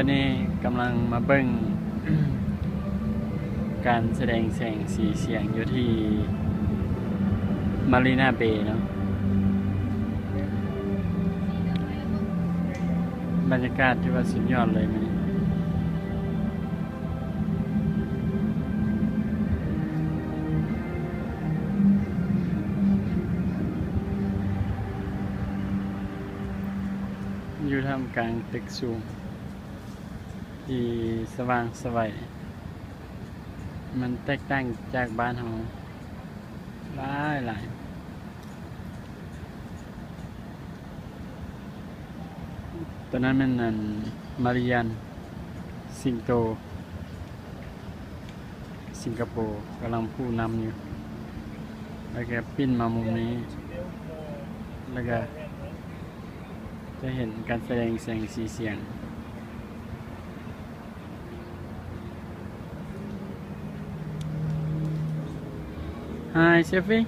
ຕອນນີ້ກຳລັງມາເບິ່ງ ການສະແດງແສງສີສຽງຢູ່ທີ່ Marina Bay ເນາະ. ບັນຍາກາດຖືວ່າສຸດຍອດເລີຍມື້ນີ້. ຢູ່ທ່າມກາງຕຶກສູງທີ່ສະຫວ່າງໄສວ, ມັນແຕກຕ່າງຈາກບ້ານເຮົາຫຼາຍໆ. ຕົວນັ້ນແມ່ນອັນ ມາຣີຍານ ສິງໂຕ ສິງກະໂປ ກຳລັງຜູ້ນຳຢູ່ ແລ້ວກະປິ່ນມາມຸມນີ້ ແລ້ວກະຈະເຫັນການສະແດງແສງສີສຽງ. Hi, Sophie.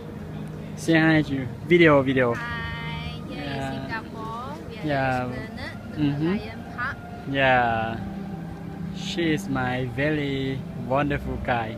Say hi to video, video. Hi, here is Singapore. We are explorer to Merlion Park. Yeah. She is my very wonderful guy.